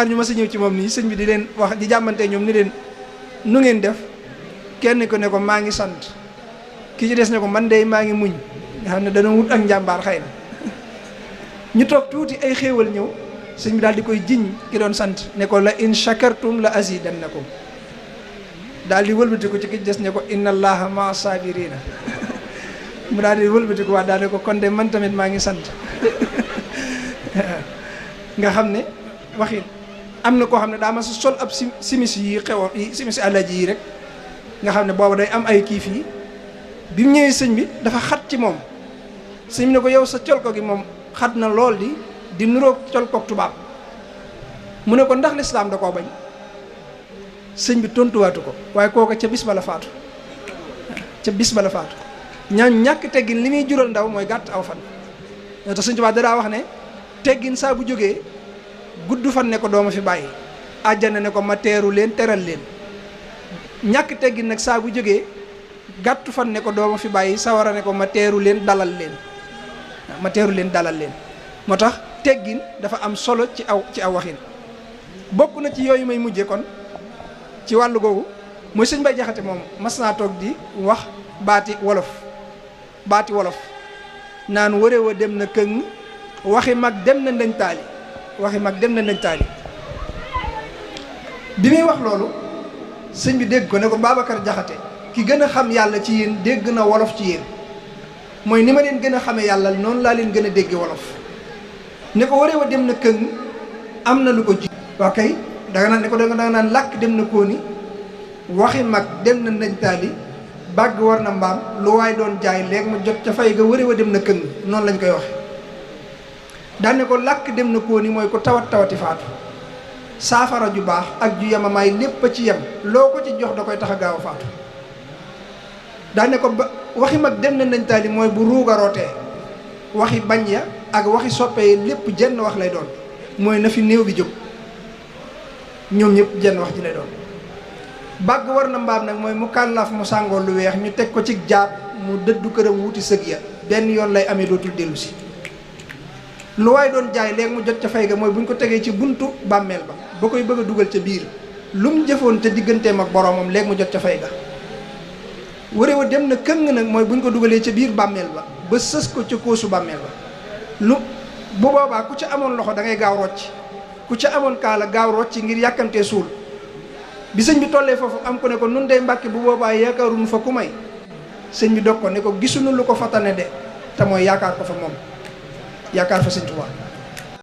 ñu ma sa ñëw ci moom nii sëñ bi di leen wax di jàmmante ñoom ni leen nu ngeen def kenn ko ne ko maa ngi sant ki ci des ne ko man de maa ngi muñ nga xam ne dana wut ak njàmbaar xëy na ñu toog tuuti ay xéewal ñëw sëñ bi daal di koy jiñ ki doon sant ne ko la in shakartum la azidannakum daal di wëlbati ko ci ki des ne ko inna allaha maa sabirina mu daal di wëlbati ko wax daal di ko kon de man tamit maa ngi sant nga xam ne waxin am na koo xam ne daa ma sa sol ab simis yi xew yi simis àllaji yi rek nga xam ne booba day am ay kii fii bi mu ñëwee sëñ bi dafa xat ci moom sëñ bi ne ko yow sa colko gi moom xat na lool di nuroog colkoog tubaab mu ne ko ndax lislaam da koo bañ sëñ bi tontuwaatu ko waaye kooka ca bis ba la faatu ca bis ba la faatu ñàkk teggin li muy jural ndaw mooy gàtt aw fan ñoo tax sëñ Tuubaa daa wax ne teggin saa bu jógee gudd fan ne ko dooma fi bàyyi àjjana ne ko ma teeru leen teral leen ñàkk teggin nag saa bu jógee gàttu fan ne ko dooma fi bàyyi sawara ne ko ma teeru leen dalal leen moo tax teggin dafa am solo ci aw waxin bokk na ci yooyu may mujje kon ci wàllu googu mooy sëñ Bay Jaxate moom mas naa toog di wax baati wolof naan wëree wa dem na këng waxi mag dem na ndañ taali bi muy wax loolu sëñ bi dégg ko ne ko Babacar Jaxate ki gën a xam yàlla ci yéen dégg na wolof ci yéen mooy ni ma leen gën a xamee yàlla noonu laa leen gën a dégge wolof ne ko waree wa dem na këng am na lu ko ji waa kay danga naan ne ko danga naan làkk dem na kóoni waxi mag dem na ndañ taali bàgg war na mbaam lu waay doon jaay léegi mu jot ca fay ga waree wa dem na këng noonu lañ koy waxe daan ne ko làkk dem na kóoni mooy ko tawati faatu saafara ju baax ak ju yemamaay lépp a ci yem loo ko ci jox da koy tax a gaaw a faatu daan ne ko ba waxi mag dem na ndañ taali mooy bu ruuga rootee waxi bañ ya ak waxi soppee lépp jenn wax lay doon mooy na fi néew bi jóg ñoom ñëpp jenn wax ji lay doon bàgg war na mbaam nag mooy mu kàllaaf mu sàngoo lu weex ñu teg ko ci jaat mu dëddu këram wuti sëg ya benn yoon lay amee dootul dellu si lu waay doon jaay léegi mu jot ca fay ga mooy bu ñu ko tegee ci buntu bàmmeel ba koy bëgg a dugal ca biir lu mu jëfoon te digganteem ak boroomam léegi mu jot ca fay ga wëree wa dem na këng nag mooy bu ñu ko dugalee ca biir bàmmeel ba sës ko ca kóosu bàmmeel ba lu bu boobaa ku ca amoon loxo da ngay gaaw rocc ku ca amoon kaala gaaw rocc ngir yàkkamtee suul bi sëñ bi tollee foofu am ko ne ko nun day mbàkke bu boobaa yaakaaruñu fa ku may sëñ bi dog ko ne ko gisuñu lu ko fatane de te mooy yaakaar ko fa moom yaakaar fa sëñ Tuubaa